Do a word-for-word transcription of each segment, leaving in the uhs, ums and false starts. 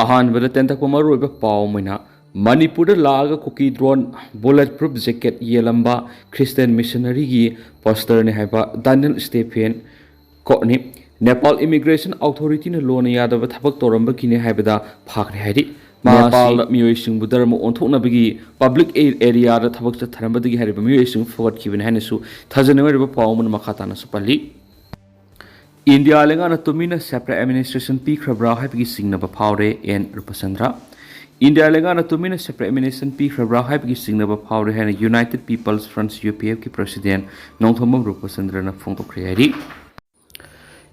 ꯑꯍꯥꯟꯕꯗ ꯇꯦꯟꯊꯛꯄ ꯃꯔꯨꯑꯣꯏꯕ ꯄꯥꯎ ꯑꯃ ꯑꯣꯏꯅ, ꯃꯅꯤꯄꯨꯔꯗ ꯂꯥꯛꯑꯒ Kuki drone bullet proof jacket ꯌꯦꯜꯂꯝꯕ ꯈ꯭ꯔꯤꯁꯇꯤꯌꯟ ꯃꯤꯁꯅꯔꯤꯒꯤ ꯄꯥꯁꯇꯔꯅꯤ ꯍꯥꯏꯕ ꯗꯥꯅꯤꯌꯦꯜ ꯁ꯭ꯇꯦꯐꯦꯟ ꯀꯣꯛꯅꯤ꯫ ꯅꯦꯄꯥꯜ ꯏꯃꯤꯒ꯭ꯔꯦꯁꯟ ꯑꯣꯊꯣꯔꯤꯇꯤꯅ ꯂꯣꯟꯅ ꯌꯥꯗꯕ ꯊꯕꯛ ꯇꯧꯔꯝꯕꯒꯤꯅꯤ ꯍꯥꯏꯕꯗ ꯐꯥꯈ꯭ꯔꯦ ꯍꯥꯏꯔꯤ꯫ ꯅꯦꯄꯥꯜꯗ ꯃꯤꯑꯣꯏꯁꯤꯡꯕꯨ ꯙꯔꯃ ꯑꯣꯟꯊꯣꯛꯅꯕꯒꯤ ꯄꯕ꯭ꯂꯤꯛ ꯑꯦꯔꯤꯌꯥꯗ ꯊꯕꯛ ꯆꯠꯊꯔꯝꯕꯗꯒꯤ ꯍꯥꯏꯔꯤꯕ ꯃꯤꯑꯣꯏꯁꯤꯡ ꯐꯨꯒꯠꯈꯤꯕꯅꯤ ꯍꯥꯏꯅꯁꯨ ꯊꯥꯖꯅꯤꯡꯉꯥꯏ ꯑꯣꯏꯕ ꯄꯥꯎ ꯑꯃꯅ ꯃꯈꯥ ꯇꯥꯅꯁꯨ ꯄꯜꯂꯤ꯫ ꯏꯟꯗꯤꯌꯥ ꯂꯩꯉꯥꯛꯅ ꯇꯨꯃꯤꯟꯅ ꯁꯦꯄꯔꯦꯠ ꯑꯦꯗꯃꯤꯅꯤꯁꯇ꯭ꯔꯦꯁꯟ ꯄꯤꯈ꯭ꯔꯕ꯭ꯔꯥ ꯍꯥꯏꯕꯒꯤ ꯆꯤꯡꯅꯕ ꯐꯥꯎꯔꯦ, ꯑꯦꯟ ꯔꯨꯄꯆꯟꯗ꯭ꯔ꯫ ꯏꯟꯗꯤꯌꯥ ꯂꯩꯉꯥꯛꯅ ꯇꯨꯃꯤꯟꯅ ꯁꯦꯄꯔꯦꯠ ꯑꯦꯗꯃꯤꯅꯤꯁꯇ꯭ꯔꯦꯁꯟ ꯄꯤꯈ꯭ꯔꯕ꯭ꯔꯥ ꯍꯥꯏꯕꯒꯤ ꯆꯤꯡꯅꯕ ꯐꯥꯎꯔꯦ ꯍꯥꯏꯅ ꯌꯨꯅꯥꯏꯇꯦꯗ ꯄꯤꯄꯜꯁ ꯐ꯭ꯔꯟꯠ, ꯌꯨ ꯄꯤ ꯑꯦꯐꯀꯤ ꯄ꯭ꯔꯁꯤꯗꯦꯟ ꯅꯣꯡꯊꯣꯝꯕꯝ ꯔꯨꯄꯆꯟꯗ꯭ꯔꯅ ꯐꯣꯡꯗꯣꯛꯈ꯭ꯔꯦ ꯍꯥꯏꯔꯤ꯫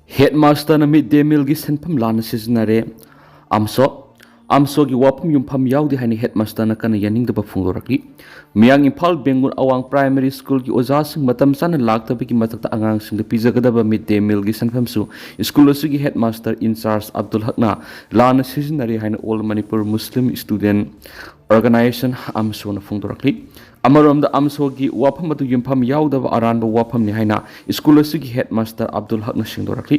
ꯍꯦꯗ ꯃꯥꯁꯇꯔꯅ ꯃꯤꯗ ꯗꯦ ꯃꯤꯜꯒꯤ ꯁꯦꯟꯐꯝ ꯂꯥꯟꯅ ꯁꯤꯖꯤꯟꯅꯔꯦ꯫ ꯑꯝꯁꯣ ꯑꯝꯁꯣꯒꯤ ꯋꯥꯐꯝ ꯌꯨꯝꯐꯝ ꯌꯥꯎꯗꯦ ꯍꯥꯏꯅ ꯍꯦꯗ ꯃꯥꯁꯇꯔꯅ ꯀꯟꯅ ꯌꯥꯅꯤꯡꯗꯕ ꯐꯣꯡꯗꯣꯔꯛꯂꯤ꯫ ꯃꯌꯥꯡ ꯏꯝꯐꯥꯜ ꯕꯦꯡꯒꯨꯜ ꯑꯋꯥꯡ ꯄ꯭ꯔꯥꯏꯃꯔꯤ ꯁ꯭ꯀꯨꯜꯒꯤ ꯑꯣꯖꯥꯁꯤꯡ ꯃꯇꯝ ꯆꯥꯅ ꯂꯥꯛꯇꯕꯒꯤ ꯃꯊꯛꯇ ꯑꯉꯥꯡꯁꯤꯡꯗ ꯄꯤꯖꯒꯗꯕ ꯃꯤꯗ ꯗꯦ ꯃꯤꯜꯒꯤ ꯁꯦꯟꯐꯝꯁꯨ ꯁ꯭ꯀꯨꯜ ꯑꯁꯤꯒꯤ ꯍꯦꯗ ꯃꯥꯁꯇꯔ ꯏꯟꯆꯥꯔꯖ ꯑꯕꯗꯨꯜ ꯍꯛꯅ ꯂꯥꯟꯅ ꯁꯤꯖꯤꯟꯅꯔꯦ ꯍꯥꯏꯅ ꯑꯣꯜ ꯃꯅꯤꯄꯨꯔ ꯃꯨꯁꯂꯤꯝ ꯁ꯭ꯇꯨꯗꯦꯟꯠ ꯑꯣꯔꯒꯅꯥꯏꯖꯦꯁꯟ, ꯑꯝꯁꯣꯅ ꯐꯣꯡꯗꯣꯔꯛꯂꯤ꯫ ꯑꯃꯔꯣꯝꯗ ꯑꯝꯁꯣꯒꯤ ꯋꯥꯐꯝ ꯑꯗꯨ ꯌꯨꯝꯐꯝ ꯌꯥꯎꯗꯕ ꯑꯔꯥꯟꯕ ꯋꯥꯐꯝꯅꯤ ꯍꯥꯏꯅ ꯁ꯭ꯀꯨꯜ ꯑꯁꯤꯒꯤ ꯍꯦꯗ ꯃꯥꯁꯇꯔ ꯑꯕꯗꯨꯜ ꯍꯛꯅ ꯁꯦꯡꯗꯣꯔꯛꯂꯤ꯫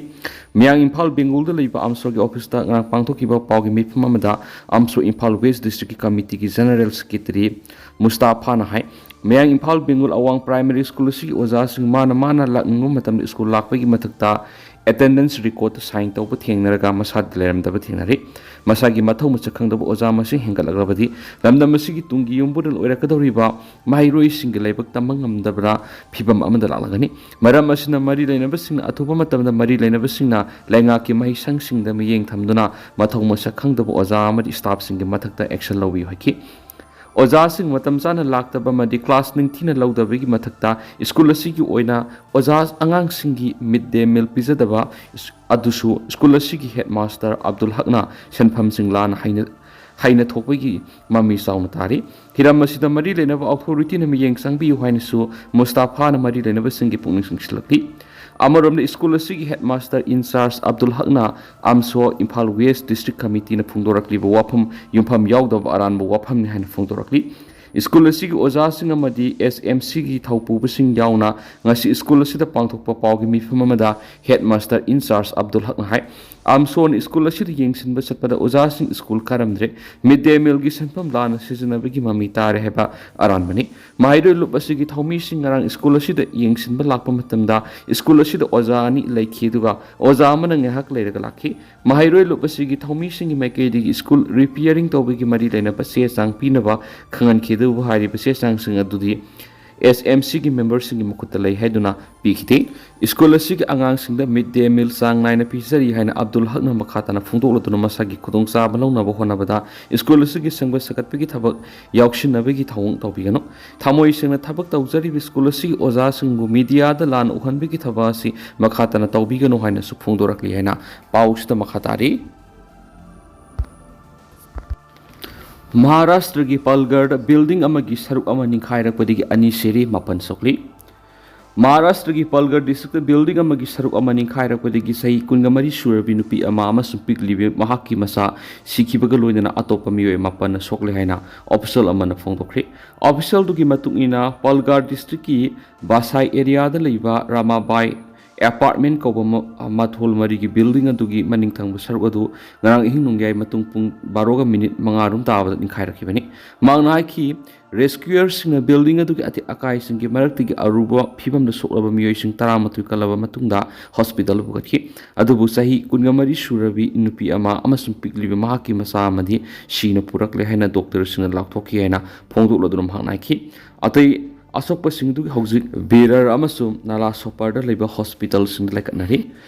ꯃꯌꯥꯡ ꯏꯝꯐꯥꯜ ꯕꯦꯡꯒꯨꯜꯗ ꯂꯩꯕ ꯑꯝꯁꯣꯒꯤ ꯑꯣꯐꯤꯁꯇ ꯉꯔꯥꯡ ꯄꯥꯡꯊꯣꯛꯈꯤꯕ ꯄꯥꯎꯒꯤ ꯃꯤꯐꯝ ꯑꯃꯗ ꯑꯝꯁꯣ ꯏꯝꯐꯥꯜ ꯋꯦꯁ ꯗꯤꯁꯇ꯭ꯔꯤꯛꯀꯤ ꯀꯃꯤꯇꯤꯒꯤ ꯖꯦꯅꯔꯦꯜ ꯁꯦꯀ꯭ꯔꯦꯇꯔꯤ ꯃꯨꯁꯇꯥꯐꯥꯅ ꯍꯥꯏ, ꯃꯌꯥꯡ ꯏꯝꯐꯥꯜ ꯕꯦꯡꯒꯨꯜ ꯑꯋꯥꯡ ꯄ꯭ꯔꯥꯏꯃꯔꯤ ꯁ꯭ꯀꯨꯜ ꯑꯁꯤꯒꯤ ꯑꯣꯖꯥꯁꯤꯡ ꯃꯥꯅ ꯃꯥꯅ ꯂꯥꯛꯅꯤꯡꯕ ꯃꯇꯝꯗ ꯁ꯭ꯀꯨꯜ ꯂꯥꯛꯄꯒꯤ ꯃꯊꯛꯇ ꯑꯦꯇꯦꯟꯗꯦꯟꯁ ꯔꯦꯀꯣꯔꯗꯇ ꯁꯥꯏꯟ ꯇꯧꯕ ꯊꯦꯡꯅꯔꯒ ꯃꯁꯥꯗꯤ ꯂꯩꯔꯝꯗꯕ ꯊꯦꯡꯅꯔꯤ꯫ ꯃꯁꯥꯒꯤ ꯃꯊꯧ ꯃꯁꯛ ꯈꯪꯗꯕ ꯑꯣꯖꯥ ꯃꯁꯤꯡ ꯍꯦꯟꯒꯠꯂꯛꯂꯕꯗꯤ ꯂꯝꯗꯝ ꯑꯁꯤꯒꯤ ꯇꯨꯡꯒꯤ ꯌꯨꯝꯕꯨꯔꯦꯜ ꯑꯣꯏꯔꯛꯀꯗꯧꯔꯤꯕ ꯃꯍꯩꯔꯣꯏꯁꯤꯡꯒꯤ ꯂꯥꯏꯕꯛ ꯇꯝꯕ ꯉꯝꯗꯕ ꯐꯤꯚꯝ ꯑꯃꯗ ꯂꯥꯛꯂꯒꯅꯤ꯫ ꯃꯔꯝ ꯑꯁꯤꯅ ꯃꯔꯤ ꯂꯩꯅꯕꯁꯤꯡꯅ ꯑꯊꯨꯕ ꯃꯇꯝꯗ ꯃꯔꯤ ꯂꯩꯅꯕꯁꯤꯡꯅ ꯂꯩꯉꯥꯛꯀꯤ ꯃꯍꯩꯁꯪꯁꯤꯡꯗ ꯃꯤꯠꯌꯦꯡ ꯊꯝꯗꯨꯅ ꯃꯊꯧ ꯃꯁꯛ ꯈꯪꯗꯕ ꯑꯣꯖꯥ ꯑꯃꯗꯤ ꯁ꯭ꯇꯥꯐꯁꯤꯡꯒꯤ ꯃꯊꯛꯇ ꯑꯦꯛꯁꯟ ꯂꯧꯕꯤꯌꯨ ꯍꯥꯏꯈꯤ꯫ ꯑꯣꯖꯥꯁꯤꯡ ꯃꯇꯝ ꯆꯥꯅ ꯂꯥꯛꯇꯕ ꯑꯃꯗꯤ ꯀ꯭ꯂꯥꯁ ꯅꯤꯡꯊꯤꯅ ꯂꯧꯗꯕꯒꯤ ꯃꯊꯛꯇ ꯁ꯭ꯀꯨꯜ ꯑꯁꯤꯒꯤ ꯑꯣꯏꯅ ꯑꯣꯖꯥ ꯑꯉꯥꯡꯁꯤꯡꯒꯤ ꯃꯤꯗ ꯗꯦ ꯃꯤꯜ ꯄꯤꯖꯗꯕ ꯑꯗꯨꯁꯨ ꯁ꯭ꯀꯨꯜ ꯑꯁꯤꯒꯤ ꯍꯦꯗ ꯃꯥꯁꯇꯔ ꯑꯕꯗꯨꯜ ꯍꯛꯅ ꯁꯦꯟꯐꯝꯁꯤꯡ ꯂꯥꯟꯅ ꯍꯩꯅ-, ꯍꯩꯅ ꯊꯣꯛꯄꯒꯤ ꯃꯃꯤ ꯆꯥꯎꯅ ꯇꯥꯔꯤ꯫ ꯍꯤꯔꯝ ꯑꯁꯤꯗ ꯃꯔꯤ ꯂꯩꯅꯕ ꯑꯣꯊꯣꯔꯤꯇꯤꯅ ꯃꯤꯠꯌꯦꯡ ꯆꯪꯕꯤꯌꯨ ꯍꯥꯏꯅꯁꯨ ꯃꯨꯁꯇꯥꯐꯥꯅ ꯃꯔꯤ ꯂꯩꯅꯕꯁꯤꯡꯒꯤ ꯄꯨꯛꯅꯤꯡ ꯆꯤꯡꯁꯤꯜꯂꯛꯂꯤ꯫ ꯑꯃꯔꯣꯝꯗ ꯁ꯭ꯀꯨꯜ ꯑꯁꯤꯒꯤ ꯍꯦꯗ ꯃꯥꯁꯇꯔ ꯏꯟꯆꯥꯔꯖ ꯑꯕꯗꯨꯜ ꯍꯛꯅ ꯑꯝꯁꯣ ꯏꯝꯐꯥꯜ ꯋꯦꯁ ꯗꯤꯁꯇ꯭ꯔꯤꯛ ꯀꯃꯤꯇꯤꯅ ꯐꯣꯡꯗꯣꯔꯛꯂꯤꯕ ꯋꯥꯐꯝ ꯌꯨꯝꯐꯝ ꯌꯥꯎꯗꯕ ꯑꯔꯥꯟꯕ ꯋꯥꯐꯝꯅꯤ ꯍꯥꯏꯅ ꯐꯣꯡꯗꯣꯔꯛꯂꯤ꯫ ꯁ꯭ꯀꯨꯜ ꯑꯁꯤꯒꯤ ꯑꯣꯖꯥꯁꯤꯡ ꯑꯃꯗꯤ ꯑꯦꯁ ꯑꯦꯝ ꯁꯤꯒꯤ ꯊꯧꯄꯨꯕꯁꯤꯡ ꯌꯥꯎꯅ ꯉꯁꯤ ꯁ꯭ꯀꯨꯜ ꯑꯁꯤꯗ ꯄꯥꯡꯊꯣꯛꯄ ꯄꯥꯎꯒꯤ ꯃꯤꯐꯝ ꯑꯃꯗ ꯍꯦꯗ ꯃꯥꯁꯇꯔ ꯏꯟꯆꯥꯔꯖ ꯑꯕꯗꯨꯜ ꯍꯛꯅ ꯍꯥꯏ, ꯑꯝꯁꯣꯟ ꯁ꯭ꯀꯨꯜ ꯑꯁꯤꯗ ꯌꯦꯡꯁꯤꯟꯕ ꯆꯠꯄꯗ ꯑꯣꯖꯥꯁꯤꯡ ꯁ꯭ꯀꯨꯜ ꯀꯥꯔꯝꯗ꯭ꯔꯦ, ꯃꯤꯗ ꯗꯦ ꯃꯤꯜꯒꯤ ꯁꯦꯟꯐꯝ ꯂꯥꯟꯅ ꯁꯤꯖꯤꯟꯅꯕꯒꯤ ꯃꯃꯤ ꯇꯥꯔꯦ ꯍꯥꯏꯕ ꯑꯔꯥꯟꯕꯅꯤ꯫ ꯃꯍꯩꯔꯣꯏ ꯂꯨꯞ ꯑꯁꯤꯒꯤ ꯊꯧꯃꯤꯁꯤꯡ ꯉꯔꯥꯡ ꯁ꯭ꯀꯨꯜ ꯑꯁꯤꯗ ꯌꯦꯡꯁꯤꯟꯕ ꯂꯥꯛꯄ ꯃꯇꯝꯗ ꯁ꯭ꯀꯨꯜ ꯑꯁꯤꯗ ꯑꯣꯖꯥ ꯑꯅꯤ ꯂꯩꯈꯤ, ꯑꯗꯨꯒ ꯑꯣꯖꯥ ꯑꯃꯅ ꯉꯥꯏꯍꯥꯛ ꯂꯩꯔꯒ ꯂꯥꯛꯈꯤ꯫ ꯃꯍꯩꯔꯣꯏ ꯂꯨꯞ ꯑꯁꯤꯒꯤ ꯊꯧꯃꯤꯁꯤꯡꯒꯤ ꯃꯥꯏꯀꯩꯗꯒꯤ ꯁ꯭ꯀꯨꯜ ꯔꯤꯄꯤꯌꯔꯤꯡ ꯇꯧꯕꯒꯤ ꯃꯔꯤ ꯂꯩꯅꯕ ꯆꯦ ꯆꯥꯡ ꯄꯤꯅꯕ ꯈꯪꯍꯟꯈꯤ, ꯑꯗꯨꯕꯨ ꯍꯥꯏꯔꯤꯕ ꯆꯦ ꯆꯥꯡꯁꯤꯡ ꯑꯗꯨꯗꯤ ꯑꯦꯁ ꯑꯦꯝ ꯁꯤꯒꯤ ꯃꯦꯝꯕꯔꯁꯤꯡꯒꯤ ꯃꯈꯨꯠꯇ ꯂꯩ ꯍꯥꯏꯗꯨꯅ ꯄꯤꯈꯤꯗꯦ꯫ ꯁ꯭ꯀꯨꯜ ꯑꯁꯤꯒꯤ ꯑꯉꯥꯡꯁꯤꯡꯗ ꯃꯤꯗ ꯗꯦ ꯃꯤꯜ ꯆꯥꯡ ꯅꯥꯏꯅ ꯄꯤꯖꯔꯤ ꯍꯥꯏꯅ ꯑꯕꯗꯨꯜ ꯍꯛꯅ ꯃꯈꯥ ꯇꯥꯅ ꯐꯣꯡꯗꯣꯛꯂꯗꯨꯅ ꯃꯁꯥꯒꯤ ꯈꯨꯗꯣꯡꯆꯥꯕ ꯂꯧꯅꯕ ꯍꯣꯠꯅꯕꯗ ꯁ꯭ꯀꯨꯜ ꯑꯁꯤꯒꯤ ꯁꯦꯝꯒꯠ ꯁꯥꯒꯠꯄꯒꯤ ꯊꯕꯛ ꯌꯥꯎꯁꯤꯟꯅꯕꯒꯤ ꯊꯧꯑꯣꯡ ꯇꯧꯕꯤꯒꯅꯨ꯫ ꯊꯃꯣꯏ ꯁꯦꯡꯅ ꯊꯕꯛ ꯇꯧꯖꯔꯤꯕ ꯁ꯭ꯀꯨꯜ ꯑꯁꯤꯒꯤ ꯑꯣꯖꯥꯁꯤꯡꯕꯨ ꯃꯤꯗꯤꯌꯥꯗ ꯂꯥꯟꯅ ꯎꯍꯟꯕꯒꯤ ꯊꯕꯛ ꯑꯁꯤ ꯃꯈꯥ ꯇꯥꯅ ꯇꯧꯕꯤꯒꯅꯨ ꯍꯥꯏꯅꯁꯨ ꯐꯣꯡꯗꯣꯔꯛꯂꯤ ꯍꯥꯏꯅ ꯄꯥꯎꯁꯤꯗ ꯃꯈꯥ ꯇꯥꯔꯤ꯫ ꯃꯍꯥꯔꯥꯁꯇ꯭ꯔꯒꯤ ꯄꯜꯒꯔꯗ ꯕꯤꯜꯗꯤꯡ ꯑꯃꯒꯤ ꯁꯔꯨꯛ ꯑꯃ ꯅꯤꯡꯈꯥꯏꯔꯛꯄꯗꯒꯤ ꯑꯅꯤ ꯁꯤꯔꯦ, ꯃꯥꯄꯟ ꯁꯣꯛꯂꯤ꯫ ꯃꯍꯥꯔꯥꯁꯇ꯭ꯔꯒꯤ ꯄꯜꯒꯔ ꯗꯤꯁꯇ꯭ꯔꯤꯛꯇ ꯕꯤꯜꯗꯤꯡ ꯑꯃꯒꯤ ꯁꯔꯨꯛ ꯑꯃ ꯅꯤꯡꯈꯥꯏꯔꯛꯄꯗꯒꯤ ꯆꯍꯤ ꯀꯨꯟꯒ ꯃꯔꯤ ꯁꯨꯔꯕꯤ ꯅꯨꯄꯤ ꯑꯃ ꯑꯃꯁꯨꯡ ꯄꯤꯛꯂꯤꯕꯤ ꯃꯍꯥꯛꯀꯤ ꯃꯆꯥ ꯁꯤꯈꯤꯕꯒ ꯂꯣꯏꯅꯅ ꯑꯇꯣꯞꯄ ꯃꯤꯑꯣꯏ ꯃꯥꯄꯟꯅ ꯁꯣꯛꯂꯦ ꯍꯥꯏꯅ ꯑꯣꯐꯤꯁꯤꯌꯦꯜ ꯑꯃꯅ ꯐꯣꯡꯗꯣꯛꯈ꯭ꯔꯦ꯫ ꯑꯣꯐꯤꯁꯤꯌꯦꯜꯗꯨꯒꯤ ꯃꯇꯨꯡ ꯏꯟꯅ, ꯄꯜꯒꯔ ꯗꯤꯁꯇ꯭ꯔꯤꯛꯀꯤ ꯕꯥꯁꯥꯏ ꯑꯦꯔꯤꯌꯥꯗ ꯂꯩꯕ ꯔꯥꯃꯥꯕꯥꯏ ꯑꯦꯄꯥꯔꯠꯃꯦꯟ ꯀꯧꯕ ꯃ-, ꯃꯊꯣꯜ ꯃꯔꯤꯒꯤ ꯕꯤꯜꯗꯤꯡ ꯑꯗꯨꯒꯤ ꯃꯅꯤꯡ ꯊꯪꯕ ꯁꯔꯨꯛ ꯑꯗꯨ ꯉꯔꯥꯡ ꯑꯍꯤꯡ ꯅꯣꯡꯌꯥꯏ ꯃꯇꯨꯡ ꯄꯨꯡ ꯕꯥꯔꯣꯒ ꯃꯤꯅꯤꯠ ꯃꯉꯥ ꯔꯣꯝ ꯇꯥꯕꯗ ꯅꯤꯡꯈꯥꯏꯔꯛꯈꯤꯕꯅꯤ꯫ ꯃꯍꯥꯛꯅ ꯍꯥꯏꯈꯤ, ꯔꯦꯁꯀ꯭ꯌꯨꯌꯔꯁꯤꯡꯅ ꯕꯤꯜꯗꯤꯡ ꯑꯗꯨꯒꯤ ꯑꯇꯦꯛ ꯑꯀꯥꯏꯁꯤꯡꯒꯤ ꯃꯔꯛꯇꯒꯤ ꯑꯔꯨꯕ ꯐꯤꯕꯝꯗ ꯁꯣꯛꯂꯕ ꯃꯤꯑꯣꯏꯁꯤꯡ ꯇꯔꯥꯃꯥꯊꯣꯏ ꯀꯜꯂꯕ ꯃꯇꯨꯡꯗ ꯍꯣꯁꯄꯤꯇꯥꯜꯗ ꯄꯨꯈꯠꯈꯤ꯫ ꯑꯗꯨꯕꯨ ꯆꯍꯤ ꯀꯨꯟꯒ ꯃꯔꯤ ꯁꯨꯔꯕꯤ ꯅꯨꯄꯤ ꯑꯃ ꯑꯃꯁꯨꯡ ꯄꯤꯛꯂꯤꯕ ꯃꯍꯥꯛꯀꯤ ꯃꯆꯥ ꯑꯃꯗꯤ ꯁꯤꯅ ꯄꯨꯔꯛꯂꯦ ꯍꯥꯏꯅ ꯗꯣꯛꯇꯔꯁꯤꯡꯅ ꯂꯥꯎꯊꯣꯛꯈꯤ ꯍꯥꯏꯅ ꯐꯣꯡꯗꯣꯛꯂꯗꯨꯅ ꯃꯍꯥꯛꯅ ꯍꯥꯏꯈꯤ꯫ ꯑꯇꯩ ꯑꯁꯣꯛꯄꯁꯤꯡꯗꯨꯒꯤ ꯍꯧꯖꯤꯛ ꯕꯤꯔꯔ ꯑꯃꯁꯨꯡ ꯅꯥꯂꯥ ꯁꯣꯄꯔꯗ ꯂꯩꯕ ꯍꯣꯁꯄꯤꯇꯥꯜꯁꯤꯡꯗ ꯂꯥꯏꯀꯠꯅꯔꯤ꯫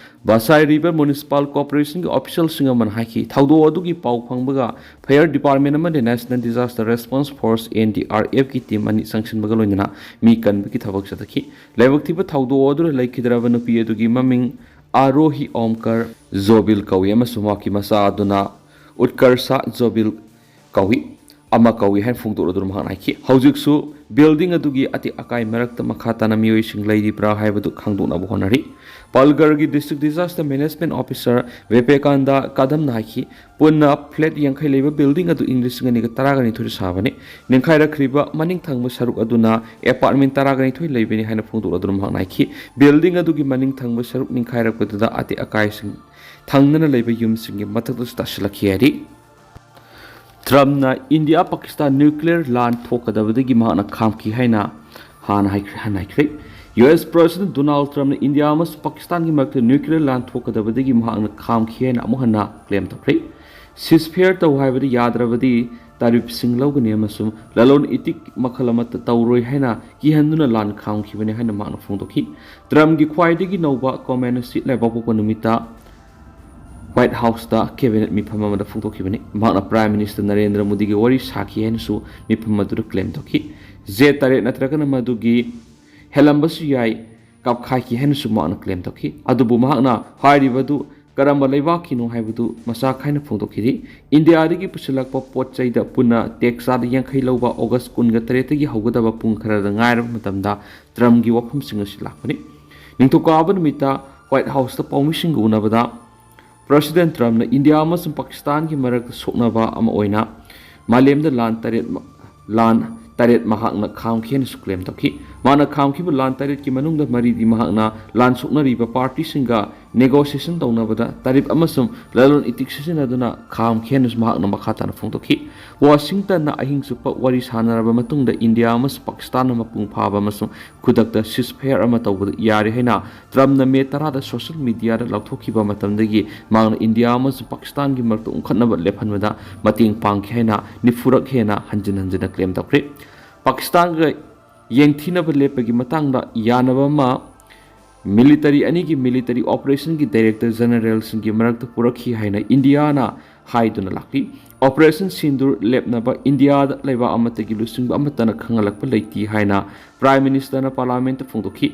ꯕꯁꯥꯏ ꯔꯤꯚꯔ ꯃ꯭ꯌꯨꯅꯤꯁꯤꯄꯥꯜ ꯀꯣꯔꯄꯣꯔꯦꯁꯟꯒꯤ ꯑꯣꯐꯤꯁꯤꯌꯦꯜꯁꯤꯡ ꯑꯃꯅ ꯍꯥꯏꯈꯤ, ꯊꯧꯗꯣꯛ ꯑꯗꯨꯒꯤ ꯄꯥꯎ ꯐꯪꯕꯒ ꯐꯥꯌꯔ ꯗꯤꯄꯥꯔꯠꯃꯦꯟ ꯑꯃꯗꯤ national disaster response force, N D R ꯑꯦꯐꯀꯤ ꯇꯤꯝ ꯑꯅꯤ ꯆꯪꯁꯤꯟꯕꯒ ꯂꯣꯏꯅꯅ ꯃꯤ ꯀꯟꯕꯒꯤ ꯊꯕꯛ ꯆꯠꯊꯈꯤ꯫ ꯂꯥꯏꯕꯛ ꯊꯤꯕ ꯊꯧꯗꯣꯛ ꯑꯗꯨꯗ ꯂꯩꯈꯤꯗ꯭ꯔꯕ ꯅꯨꯄꯤ ꯑꯗꯨꯒꯤ ꯃꯃꯤꯡ ꯑꯥꯔꯣꯍꯤ ꯑꯣꯝꯀꯔ ꯖꯣꯕꯤꯜ ꯀꯧꯏ ꯑꯃꯁꯨꯡ ꯃꯍꯥꯛꯀꯤ ꯃꯆꯥ ꯑꯗꯨꯅ ꯎꯠꯀꯔꯁꯥ ꯖꯣꯕꯤꯜ ꯀꯧꯏ, ꯑꯃ ꯀꯧꯏ ꯍꯥꯏꯅ ꯐꯣꯡꯗꯣꯛꯂꯗꯨꯅ ꯃꯍꯥꯛꯅ ꯍꯥꯏꯈꯤ꯫ ꯍꯧꯖꯤꯛꯁꯨ ꯕꯤꯜꯗꯤꯡ ꯑꯗꯨꯒꯤ ꯑꯇꯦꯛ ꯑꯀꯥꯏ ꯃꯔꯛꯇ ꯃꯈꯥ ꯇꯥꯅ ꯃꯤꯑꯣꯏꯁꯤꯡ ꯂꯩꯔꯤꯕ꯭ꯔꯥ ꯍꯥꯏꯕꯗꯨ ꯈꯪꯗꯣꯛꯅꯕ ꯍꯣꯠꯅꯔꯤ꯫ ꯄꯥꯜꯒꯔꯒꯤ District Disaster Management Officer ꯕꯤꯕꯦꯀꯥꯟꯗ ꯀꯥꯗꯝꯅ ꯍꯥꯏꯈꯤ, ꯄꯨꯟꯅ flat ꯌꯥꯡꯈꯩ ꯂꯩꯕ ꯕꯤꯜꯗꯤꯡ ꯑꯗꯨ ꯏꯪ ꯂꯤꯁꯤꯡ ꯑꯅꯤꯒ ꯇꯔꯥꯒ ꯅꯤꯊꯣꯏꯗ ꯁꯥꯕꯅꯤ꯫ ꯅꯤꯡꯈꯥꯏꯔꯛꯈ꯭ꯔꯤꯕ ꯃꯅꯤꯡ ꯊꯪꯕ ꯁꯔꯨꯛ ꯑꯗꯨꯅ apartment ꯇꯔꯥꯒ ꯅꯤꯊꯣꯏ ꯂꯩꯕꯅꯤ ꯍꯥꯏꯅ ꯐꯣꯡꯗꯣꯛꯂꯗꯨꯅ ꯃꯍꯥꯛꯅ ꯍꯥꯏꯈꯤ, ꯕꯤꯜꯗꯤꯡ ꯑꯗꯨꯒꯤ ꯃꯅꯤꯡ ꯊꯪꯕ ꯁꯔꯨꯛ ꯅꯤꯡꯈꯥꯏꯔꯛꯄꯗꯨꯗ ꯑꯇꯦꯛ ꯑꯀꯥꯏꯁꯤꯡ ꯊꯪꯅꯅ ꯂꯩꯕ ꯌꯨꯝꯁꯤꯡꯒꯤ ꯃꯊꯛꯇꯁꯨ ꯇꯥꯁꯤꯜꯂꯛꯈꯤ ꯍꯥꯏꯔꯤ꯫ ꯇ꯭ꯔꯝꯞꯅ ꯏꯟꯗꯤꯌꯥ ꯄꯥꯀꯤꯁꯇꯥꯟ nuclear ꯂꯥꯟ ꯊꯣꯛꯀꯗꯕꯗꯒꯤ ꯃꯍꯥꯛꯅ ꯈꯥꯝꯈꯤ ꯍꯥꯏꯅ ꯍꯥꯟꯅ ꯍꯥꯏꯈ꯭ꯔꯦ, ꯍꯥꯟꯅ ꯍꯥꯏꯈ꯭ꯔꯦ꯫ ꯌꯨ ꯑꯦꯁ President Donald Trumpꯅ ꯏꯟꯗꯤꯌꯥ ꯑꯃꯁꯨꯡ ꯄꯥꯀꯤꯁꯇꯥꯟꯒꯤ ꯃꯔꯛꯇ nuclear ꯂꯥꯟ ꯊꯣꯛꯀꯗꯕꯗꯒꯤ ꯃꯍꯥꯛꯅ ꯈꯥꯝꯈꯤ ꯍꯥꯏꯅ ꯑꯃꯨꯛ ꯍꯟꯅ claim ꯇꯧꯈ꯭ꯔꯦ꯫ Ceasefire ꯇꯧ ꯍꯥꯏꯕꯗ ꯌꯥꯗ꯭ꯔꯕꯗꯤ ꯇꯥꯔꯤꯐꯁꯤꯡ ꯂꯧꯒꯅꯤ ꯑꯃꯁꯨꯡ ꯂꯂꯣꯟ ꯏꯇꯤꯛ ꯃꯈꯜ ꯑꯃꯠꯇ ꯇꯧꯔꯣꯏ ꯍꯥꯏꯅ ꯀꯤꯍꯟꯗꯨꯅ ꯂꯥꯟ ꯈꯥꯝꯈꯤꯕꯅꯤ ꯍꯥꯏꯅ ꯃꯍꯥꯛꯅ ꯐꯣꯡꯗꯣꯛꯈꯤ꯫ ꯇ꯭ꯔꯝꯞꯀꯤ ꯈ꯭ꯋꯥꯏꯗꯒꯤ ꯅꯧꯕ comment ꯑꯁꯤ ꯂꯩꯕꯥꯛꯄꯣꯛꯄ ꯅꯨꯃꯤꯠꯇ White Houseꯇ cabinet ꯃꯤꯐꯝ ꯑꯃꯗ ꯐꯣꯡꯗꯣꯛꯈꯤꯕꯅꯤ꯫ ꯃꯍꯥꯛꯅ Prime Minister ꯅꯔꯦꯟꯗ꯭ꯔ ꯃꯣꯗꯤꯒꯤ ꯋꯥꯔꯤ ꯁꯥꯈꯤ ꯍꯥꯏꯅꯁꯨ ꯃꯤꯐꯝ ꯑꯗꯨꯗ claim ꯇꯧꯈꯤ꯫ Jet ꯇꯔꯦꯠ ꯅꯠꯇ꯭ꯔꯒꯅ ꯃꯗꯨꯒꯤ ꯍꯦꯜꯂꯝꯕꯁꯨ ꯌꯥꯏ, ꯀꯥꯞꯈꯥꯏꯈꯤ ꯍꯥꯏꯅꯁꯨ ꯃꯍꯥꯛꯅ claim ꯇꯧꯈꯤ꯫ ꯑꯗꯨꯕꯨ ꯃꯍꯥꯛꯅ ꯍꯥꯏꯔꯤꯕ ꯑꯗꯨ ꯀꯔꯝꯕ ꯂꯩꯕꯥꯛꯀꯤꯅꯣ ꯍꯥꯏꯕꯗꯨ ꯃꯆꯥ ꯈꯥꯏꯅ ꯐꯣꯡꯗꯣꯛꯈꯤꯗꯦ꯫ ꯏꯟꯗꯤꯌꯥꯗꯒꯤ ꯄꯨꯁꯤꯜꯂꯛꯄ ꯄꯣꯠ ꯆꯩꯗ ꯄꯨꯟꯅ tax ꯆꯥꯗ ꯌꯥꯡꯈꯩ ꯂꯧꯕ August ꯀꯨꯟꯒ ꯇꯔꯦꯠꯇꯒꯤ ꯍꯧꯒꯗꯕ ꯄꯨꯡ ꯈꯔꯗ ꯉꯥꯏꯔꯕ ꯃꯇꯝꯗ ꯇ꯭ꯔꯝꯞꯀꯤ ꯋꯥꯐꯝꯁꯤꯡ ꯑꯁꯤ ꯂꯥꯛꯄꯅꯤ꯫ ꯅꯤꯡꯊꯧꯀꯥꯕ ꯅꯨꯃꯤꯠꯇ White Houseꯇ ꯄꯥꯎꯃꯤꯁꯤꯡꯒ ꯎꯅꯕꯗ President ꯇ꯭ꯔꯝꯞꯅ ꯏꯟꯗꯤꯌꯥ ꯑꯃꯁꯨꯡ ꯄꯥꯀꯤꯁꯇꯥꯟꯒꯤ ꯃꯔꯛꯇ ꯁꯣꯛꯅꯕ ꯑꯃ ꯑꯣꯏꯅ ꯃꯥꯂꯦꯝꯗ ꯂꯥꯟ ꯇꯔꯦꯠ ꯃ-, ꯂꯥꯟ ꯇꯔꯦꯠ ꯃꯍꯥꯛꯅ ꯈꯥꯝꯈꯤ ꯍꯥꯏꯅꯁꯨ claim ꯇꯧꯈꯤ꯫ ꯃꯍꯥꯛꯅ ꯈꯥꯝꯈꯤꯕ ꯂꯥꯟ ꯇꯔꯦꯠꯀꯤ ꯃꯅꯨꯡꯗ ꯃꯔꯤꯗꯤ ꯃꯍꯥꯛꯅ ꯂꯥꯟ ꯁꯣꯛꯅꯔꯤꯕ partyꯁꯤꯡꯒ negotiation ꯇꯧꯅꯕꯗ ꯇꯥꯔꯤꯐ ꯑꯃꯁꯨꯡ ꯂꯂꯣꯟ ꯏꯇꯤꯛ ꯁꯤꯖꯤꯟꯅꯗꯨꯅ ꯈꯥꯝꯈꯤ ꯍꯥꯏꯅꯁꯨ ꯃꯍꯥꯛꯅ ꯃꯈꯥ ꯇꯥꯅ ꯐꯣꯡꯗꯣꯛꯈꯤ꯫ ꯋꯥꯁꯤꯡꯇꯟꯅ ꯑꯍꯤꯡ ꯆꯨꯞꯄ ꯋꯥꯔꯤ ꯁꯥꯅꯔꯕ ꯃꯇꯨꯡꯗ ꯏꯟꯗꯤꯌꯥ ꯑꯃꯁꯨꯡ ꯄꯥꯀꯤꯁꯇꯥꯟꯅ ꯃꯄꯨꯡ ꯐꯥꯕ ꯑꯃꯁꯨꯡ ꯈꯨꯗꯛꯇ ceasefire ꯑꯃ ꯇꯧꯕꯗ ꯌꯥꯔꯦ ꯍꯥꯏꯅ ꯇ꯭ꯔꯝꯞꯅ ꯃꯦ ꯇꯔꯥꯗ social mediaꯗ ꯂꯥꯎꯊꯣꯛꯈꯤꯕ ꯃꯇꯝꯗꯒꯤ ꯃꯍꯥꯛꯅ ꯏꯟꯗꯤꯌꯥ ꯑꯃꯁꯨꯡ ꯄꯥꯀꯤꯁꯇꯥꯟꯒꯤ ꯃꯔꯛꯇ ꯎꯪꯈꯠꯅꯕ ꯂꯦꯞꯍꯟꯕꯗ ꯃꯇꯦꯡ ꯄꯥꯡꯈꯤ ꯍꯥꯏꯅ ꯅꯤꯐꯨꯔꯛ ꯍꯦꯟꯅ ꯍꯟꯖꯤꯟ ꯍꯟꯖꯤꯟꯅ claim ꯇꯧꯈ꯭ꯔꯦ꯫ ꯄꯥꯀꯤꯁꯇꯥꯟꯒ ꯌꯦꯡꯊꯤꯅꯕ ꯂꯦꯞꯄꯒꯤ ꯃꯇꯥꯡꯗ ꯌꯥꯅꯕ ꯑꯃ military ꯑꯅꯤꯒꯤ military operationꯒꯤ director generalꯁꯤꯡꯒꯤ ꯃꯔꯛꯇ ꯄꯨꯔꯛꯈꯤ ꯍꯥꯏꯅ ꯏꯟꯗꯤꯌꯥꯅ ꯍꯥꯏꯗꯨꯅ ꯂꯥꯛꯂꯤ꯫ Operation ꯁꯤꯟꯗꯨꯔ ꯂꯦꯞꯅꯕ ꯏꯟꯗꯤꯌꯥꯗ ꯂꯩꯕꯥꯛ ꯑꯃꯠꯇꯒꯤ ꯂꯨꯆꯤꯡꯕ ꯑꯃꯠꯇꯅ ꯈꯪꯍꯜꯂꯛꯄ ꯂꯩꯇꯦ ꯍꯥꯏꯅ Prime Ministerꯅ Parliamentꯇ ꯐꯣꯡꯗꯣꯛꯈꯤ꯫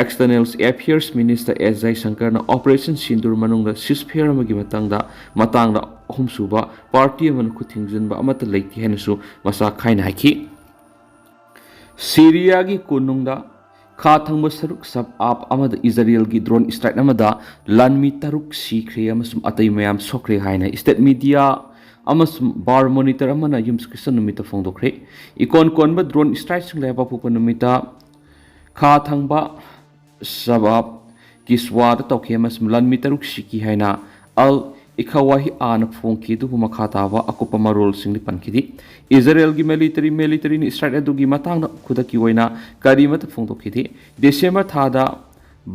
External Affairs Minister S ꯖꯌꯁꯪꯀꯔꯅ Operation ꯁꯤꯟꯗꯨꯔ ꯃꯅꯨꯡꯗ ceasefire ꯑꯃꯒꯤ ꯃꯇꯥꯡꯗ, ꯃꯇꯥꯡꯗ ꯑꯍꯨꯝꯁꯨꯕ party ꯑꯃꯅ ꯈꯨꯠ ꯊꯤꯡꯖꯤꯟꯕ ꯑꯃꯠꯇ ꯂꯩꯇꯦ ꯍꯥꯏꯅꯁꯨ ꯃꯆꯥ ꯈꯥꯏꯅ ꯍꯥꯏꯈꯤ꯫ ꯁꯤꯔꯤꯌꯥꯒꯤ ꯀꯣꯅꯨꯡꯗ ꯈꯥ ꯊꯪꯕ ꯁꯔꯨꯛ ꯁꯕ ꯑꯥꯞ ꯑꯃꯗ ꯏꯖꯔꯦꯜꯒꯤ ꯗ꯭ꯔꯣꯟ ꯁ꯭ꯇ꯭ꯔꯥꯏꯛ ꯑꯃꯗ ꯂꯥꯟꯃꯤ ꯇꯔꯨꯛ ꯁꯤꯈ꯭ꯔꯦ ꯑꯃꯁꯨꯡ ꯑꯇꯩ ꯃꯌꯥꯝ ꯁꯣꯛꯈ꯭ꯔꯦ ꯍꯥꯏꯅ ꯁ꯭ꯇꯦꯠ ꯃꯤꯗꯤꯌꯥ ꯑꯃꯁꯨꯡ ꯕꯥꯔ ꯃꯣꯅꯤꯇꯔ ꯑꯃꯅ ꯌꯨꯝꯁꯀꯩꯁ ꯅꯨꯃꯤꯠꯇ ꯐꯣꯡꯗꯣꯛꯈ꯭ꯔꯦ꯫ ꯏꯀꯣꯟ ꯀꯣꯟꯕ ꯗ꯭ꯔꯣꯟ ꯁ꯭ꯇ꯭ꯔꯥꯏꯛꯁꯤꯡ ꯂꯩꯕꯥꯛꯄꯣꯛꯄ ꯅꯨꯃꯤꯠꯇ ꯈꯥ ꯊꯪꯕ ꯁꯕꯥꯕ ꯀꯤꯁ꯭ꯋꯥꯗ ꯇꯧꯈꯤ ꯑꯃꯁꯨꯡ ꯂꯥꯟꯃꯤ ꯇꯔꯨꯛ ꯁꯤꯈꯤ ꯍꯥꯏꯅ ꯑꯜ ꯏꯈꯋꯥꯍꯤ ꯑꯥꯅ ꯐꯣꯡꯈꯤ, ꯑꯗꯨꯕꯨ ꯃꯈꯥ ꯇꯥꯕ ꯑꯀꯨꯞꯄ ꯃꯔꯣꯜꯁꯤꯡꯗꯤ ꯄꯟꯈꯤꯗꯦ꯫ ꯏꯖꯔꯦꯜꯒꯤ ꯃꯤꯂꯤꯇꯔꯤ ꯃꯤꯂꯤꯇꯔꯤꯅ ꯁ꯭ꯇ꯭ꯔꯥꯏꯛ ꯑꯗꯨꯒꯤ ꯃꯇꯥꯡꯗ ꯈꯨꯗꯛꯀꯤ ꯑꯣꯏꯅ ꯀꯔꯤꯃꯠꯇ ꯐꯣꯡꯗꯣꯛꯈꯤꯗꯦ꯫ ꯗꯤꯁꯦꯝꯕꯔ ꯊꯥꯗ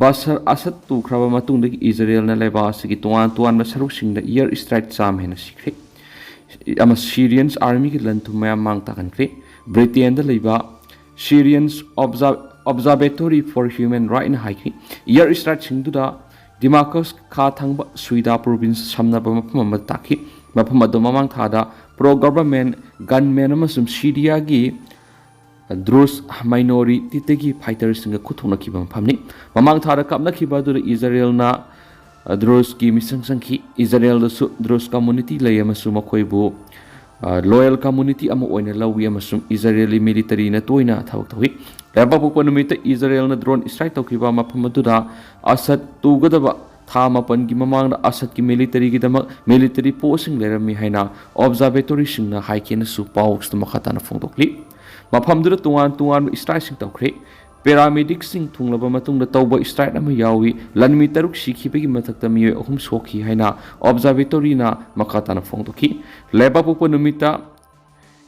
ꯕꯁꯔ ꯑꯁꯗ ꯇꯨꯈ꯭ꯔꯕ ꯃꯇꯨꯡꯗꯒꯤ ꯏꯖꯔꯦꯜꯅ ꯂꯩꯕꯥꯛ ꯑꯁꯤꯒꯤ ꯇꯣꯉꯥꯟ ꯇꯣꯉꯥꯟꯕ ꯁꯔꯨꯛꯁꯤꯡꯗ ꯏꯌꯔ ꯁ꯭ꯇ꯭ꯔꯥꯏꯛ ꯆꯥꯝꯃ ꯍꯦꯟꯅ ꯁꯤꯈ꯭ꯔꯦ꯫ ꯑꯃ ꯁꯤꯔꯤꯌꯟꯁ ꯑꯥꯔꯃꯤꯒꯤ ꯂꯟ ꯊꯨꯝ ꯃꯌꯥꯝ ꯃꯥꯡ ꯇꯥꯛꯍꯟꯈ꯭ꯔꯦ꯫ ꯕ꯭ꯔꯤꯇꯦꯟꯗ ꯂꯩꯕ ꯁꯤꯔꯤꯌꯟꯁ ꯑꯣꯕꯖꯥꯔꯕꯦꯇꯣꯔꯤ ꯐꯣꯔ ꯍ꯭ꯌꯨꯃꯦꯟ ꯔꯥꯏꯠꯅ ꯍꯥꯏꯈꯤ, ꯏꯌꯔ ꯁ꯭ꯇ꯭ꯔꯥꯏꯛꯁꯤꯡꯗꯨꯗ ꯗꯤꯃꯥꯀꯁ ꯈꯥ ꯊꯪꯕ ꯁꯨꯏꯗꯥ ꯄ꯭ꯔꯣꯚꯤꯟꯁ ꯁꯝꯅꯕ ꯃꯐꯝ ꯑꯃꯗ ꯇꯥꯈꯤ꯫ ꯃꯐꯝ ꯑꯗꯨ ꯃꯃꯥꯡ ꯊꯥꯗ ꯄ꯭ꯔꯣ ꯒꯚꯔꯟꯃꯦꯟ ꯒꯟꯃꯦꯟ ꯑꯃꯁꯨꯡ ꯁꯤꯔꯤꯌꯥꯒꯤ ꯗ꯭ꯔꯨꯖ ꯃꯥꯏꯅꯣꯔꯤꯇꯤꯗꯒꯤ ꯐꯥꯏꯇꯔꯁꯤꯡꯒ ꯈꯨꯠꯊꯣꯛꯅꯈꯤꯕ ꯃꯐꯝꯅꯤ꯫ ꯃꯃꯥꯡ ꯊꯥꯗ ꯀꯥꯞꯅꯈꯤꯕ ꯑꯗꯨꯗ ꯏꯖꯔꯦꯜꯅ ꯗ꯭ꯔꯨꯖꯀꯤ ꯃꯤꯁꯪ ꯆꯪꯈꯤ꯫ ꯏꯖꯔꯦꯜꯗꯁꯨ ꯗ꯭ꯔꯨꯖ ꯀꯝꯃꯨꯅꯤꯇꯤ ꯂꯩ ꯑꯃꯁꯨꯡ ꯃꯈꯣꯏꯕꯨ ꯂꯣꯌꯦꯜ ꯀꯝꯃꯨꯅꯤꯇꯤ ꯑꯃ ꯑꯣꯏꯅ ꯂꯧꯏ ꯑꯃꯁꯨꯡ ꯏꯖꯔꯦꯂꯤ ꯃꯤꯂꯤꯇꯔꯤꯅ ꯇꯣꯏꯅ ꯊꯕꯛ ꯇꯧꯏ꯫ ꯂꯩꯕꯥꯛꯄꯣꯛꯄ ꯅꯨꯃꯤꯠꯇ ꯏꯖꯔꯦꯜꯅ ꯗ꯭ꯔꯣꯟ ꯁ꯭ꯇ꯭ꯔꯥꯏꯛ ꯇꯧꯈꯤꯕ ꯃꯐꯝ ꯑꯗꯨꯗ ꯑꯁꯗ ꯇꯨꯒꯗꯕ ꯊꯥ ꯃꯥꯄꯟꯒꯤ ꯃꯃꯥꯡꯗ ꯑꯁꯗꯀꯤ ꯃꯤꯂꯤꯇꯔꯤꯒꯤꯗꯃꯛ ꯃꯤꯂꯤꯇꯔꯤ ꯄꯣꯁꯁꯤꯡ ꯂꯩꯔꯝꯃꯤ ꯍꯥꯏꯅ ꯑꯣꯕꯖꯥꯔꯕꯦꯇꯣꯔꯤꯁꯤꯡꯅ ꯍꯥꯏꯈꯤ ꯍꯥꯏꯅꯁꯨ ꯄꯥꯎꯁꯤꯗ ꯃꯈꯥ ꯇꯥꯅ ꯐꯣꯡꯗꯣꯛꯂꯤ꯫ ꯃꯐꯝꯗꯨꯗ ꯇꯣꯉꯥꯟ ꯇꯣꯉꯥꯟꯕ ꯁ꯭ꯇ꯭ꯔꯥꯏꯛꯁꯤꯡ ꯇꯧꯈ꯭ꯔꯦ꯫ ꯄꯦꯔꯥꯃꯦꯗꯤꯛꯁꯤꯡ ꯊꯨꯡꯂꯕ ꯃꯇꯨꯡꯗ ꯇꯧꯕ ꯁ꯭ꯇ꯭ꯔꯥꯏꯛ ꯑꯃ ꯌꯥꯎꯏ꯫ ꯂꯥꯟꯃꯤ ꯇꯔꯨꯛ ꯁꯤꯈꯤꯕꯒꯤ ꯃꯊꯛꯇ ꯃꯤꯑꯣꯏ ꯑꯍꯨꯝ ꯁꯣꯛꯈꯤ ꯍꯥꯏꯅ ꯑꯣꯕꯖꯥꯔꯕꯦꯇꯣꯔꯤꯅ ꯃꯈꯥ ꯇꯥꯅ ꯐꯣꯡꯗꯣꯛꯈꯤ꯫ ꯂꯩꯕꯥꯛꯄꯣꯛꯄ ꯅꯨꯃꯤꯠꯇ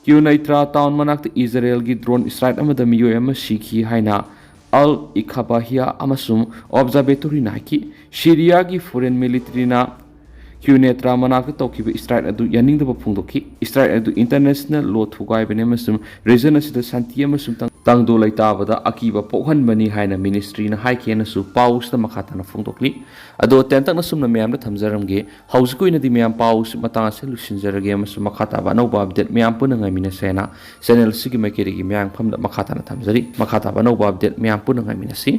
ꯀ꯭ꯌꯨꯅꯩꯇ꯭ꯔꯥ ꯇꯥꯎꯟ ꯃꯅꯥꯛꯇ ꯏꯖꯔꯦꯜꯒꯤ ꯗ꯭ꯔꯣꯟ ꯁ꯭ꯇ꯭ꯔꯥꯏꯛ ꯑꯃꯗ ꯃꯤꯑꯣꯏ ꯑꯃ ꯁꯤꯈꯤ ꯍꯥꯏꯅ ꯑꯜ ꯏꯈꯕꯥꯍꯤꯌꯥ ꯑꯃꯁꯨꯡ ꯑꯣꯕꯖꯥꯔꯕꯦꯇꯣꯔꯤꯅ ꯍꯥꯏꯈꯤ꯫ ꯁꯤꯔꯤꯌꯥꯒꯤ ꯐꯣꯔꯦꯟ ꯃꯤꯂꯤꯇꯔꯤꯅ ꯀ꯭ꯌꯨꯅꯦꯇ꯭ꯔꯥ ꯃꯅꯥꯛꯇ ꯇꯧꯈꯤꯕ ꯁ꯭ꯇ꯭ꯔꯥꯏꯛ ꯑꯗꯨ ꯌꯥꯅꯤꯡꯗꯕ ꯐꯣꯡꯗꯣꯛꯈꯤ꯫ ꯁ꯭ꯇ꯭ꯔꯥꯏꯛ ꯑꯗꯨ ꯏꯟꯇꯔꯅꯦꯁꯅꯦꯜ ꯂꯣ ꯊꯨꯒꯥꯏꯕꯅꯤ ꯑꯃꯁꯨꯡ ꯔꯤꯖꯟ ꯑꯁꯤꯗ ꯁꯥꯟꯇꯤ ꯑꯃꯁꯨꯡ ꯇꯪ-, ꯇꯪꯗꯨ ꯂꯩꯇꯥꯕꯗ ꯑꯀꯤꯕ ꯄꯣꯛꯍꯟꯕꯅꯤ ꯍꯥꯏꯅ ꯃꯤꯅꯤꯁꯇ꯭ꯔꯤꯅ ꯍꯥꯏꯈꯤ ꯍꯥꯏꯅꯁꯨ ꯄꯥꯎꯁꯤꯗ ꯃꯈꯥ ꯇꯥꯅ ꯐꯣꯡꯗꯣꯛꯂꯤ꯫ ꯑꯗꯣ ꯇꯦꯟꯇꯛꯅ ꯁꯨꯝꯅ ꯃꯌꯥꯝꯗ ꯊꯝꯖꯔꯝꯒꯦ꯫ ꯍꯧꯖꯤꯛꯀꯤ ꯑꯣꯏꯅꯗꯤ ꯃꯌꯥꯝ ꯄꯥꯎꯁꯤ ꯃꯇꯥꯡ ꯑꯁꯤꯗ ꯂꯣꯏꯁꯤꯟꯖꯔꯒꯦ ꯑꯃꯁꯨꯡ ꯃꯈꯥ ꯇꯥꯕ ꯑꯅꯧꯕ ꯑꯞꯗꯦꯠ ꯃꯌꯥꯝ ꯄꯨꯟꯅ ꯉꯥꯏꯃꯤꯟꯅꯁꯦ ꯍꯥꯏꯅ ꯆꯦꯅꯦꯜ ꯑꯁꯤꯒꯤ ꯃꯥꯏꯀꯩꯗꯒꯤ ꯃꯌꯥꯝ ꯃꯐꯝꯗ ꯃꯈꯥ ꯇꯥꯅ ꯊꯝꯖꯔꯤ꯫ ꯃꯈꯥ ꯇꯥꯕ ꯑꯅꯧꯕ ꯑꯞꯗꯦꯠ ꯃꯌꯥꯝ ꯄꯨꯟꯅ ꯉꯥꯏꯃꯤꯟꯅꯁꯤ꯫